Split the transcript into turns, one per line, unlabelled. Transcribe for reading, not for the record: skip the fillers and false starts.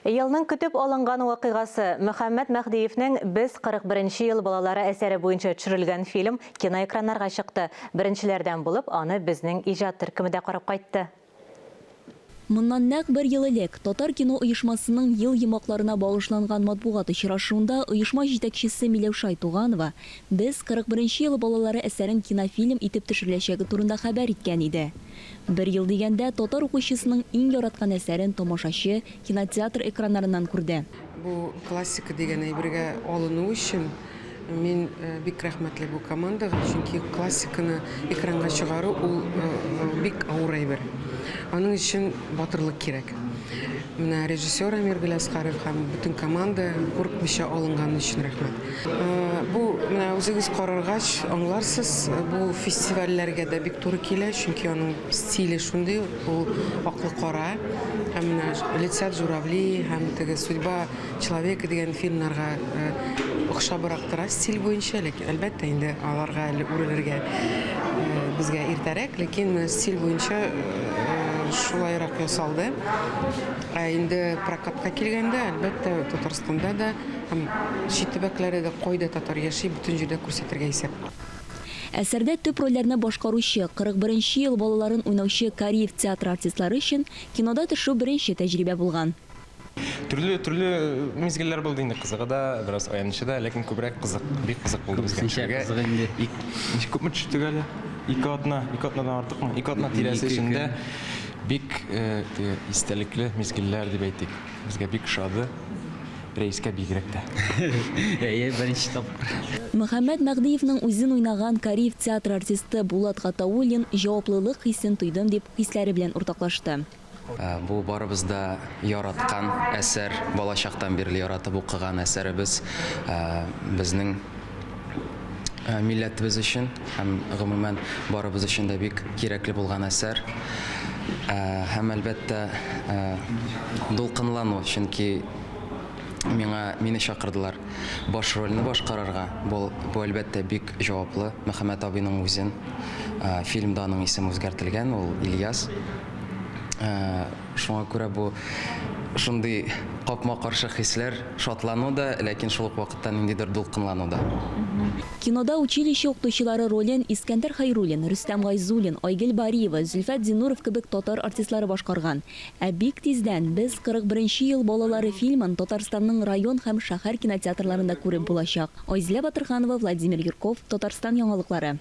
Елның көтеп алынган вакыйгасы, Мөхәммәт Мәһдиевнең Без 41 нче ел балалары әсәре буенча төшерелгән фильм киноэкраннарга чыкты. Беренчеләрдән булып аны безнең иҗат төркеме дә карап кайтты.
Моннан нәкъ бер ел элек, Татар-кино оешмасының ел йомгакларына багышланган матбугат очрашуында оешма җитәкчесе Миләүшә Айтуганова Без 41 нче ел балалары әсәрен кинофильм итеп төшереләчәге турында хәбәр иткән иде. Бер ел дигәндә, татар укучысының иң яраткан әсәрен тамашачы кинотеатр экраннарыннан күрде.
Бу классика дигән әйбергә алыну өчен мин бик рәхмәтле бу командага, чөнки классиканы экранга чыгару ул бик авыр әйбер. Аның өчен батырлык кирәк. Менә режиссер Әмир Галиәсгаров һәм бөтен команда курыкмыйча алынганы өчен рәхмәт. Бу менә үзегез караргач аңларсыз, бу фестивальләргә дә бик туры килә, чөнки аның стиле шундый, ул аклы-кара. Һәм менә Летят журавли һәм теге Судьба человека дигән фильмнарга охшабрак тора стиль буенча, ләкин әлбәттә инде аларга әле үрелергә безгә иртәрәк, ләкин менә стиль буенча шулайрак ясалды. Ә инде прокатка килгәндә, әлбәттә, Татарстанда да һәм чит төбәкләрдә дә кайда татар яши, бөтен җирдә күрсәтергә исәп.
Әсәрдә төп рольләрне башкаручы, 41 нче ел балаларын уйнаучы Кариев театры артистлары өчен кинода төшү беренче тәҗрибә булган.
Төрле, төрле мизгелләр булды инде, кызыгы да, бераз аянычы да, ләкин күбрәк кызык, бик кызык булды безгә.
Күбесенчә кызык инде.
Ничек күпме төштек әле? Ике атна, ике атнадан артыкмы? Ике атна тирәсе эчендә бик э, теге истәлекле мизгелләр дип әйтик. Безгә бик ошады. Рәискә бигрәк тә.
Әйе, беренче тапкыр.
Мөхәммәт Мәһдиевның үзен уйнаган Кариев театры артисты Булат Гатауллин җаваплылык хисен тойдым дип хисләре белән уртаклашты.
Бу барыбыз да яраткан әсәр, балачактан бирле яратып укыган әсәребез. Безнең милләтебез өчен һәм гомумән барыбыз өчен дә бик кирәкле булган әсәр. Һәм әлбәттә, дулкынлану, чөнки миңа мине чакырдылар баш рольне башкарырга. Бу, бу әлбәттә бик җаваплы. Мөхәммәт абыйның үзен фильмда аның исеме үзгәртелгән, ул Ильяс. Шуңа күрә бу шундый капма-каршы хисләр, шатлану да, ләкин шул ук вакытта ниндидер дулкынлану да.
Кинода училище укытучылары ролен Искәндәр Хәйруллин, Рөстәм Гайзуллин, Айгөл Бариева, Зөлфәт Зиннуров кебек татар артистлары башкарган. Ә бик тиздән Без 41 нче ел балалары фильмын Татарстанның район һәм шәһәр кинотеатрларында күреп булачак. Айзилә Батырханова, Владимир Юрков, Татарстан яңалыклары.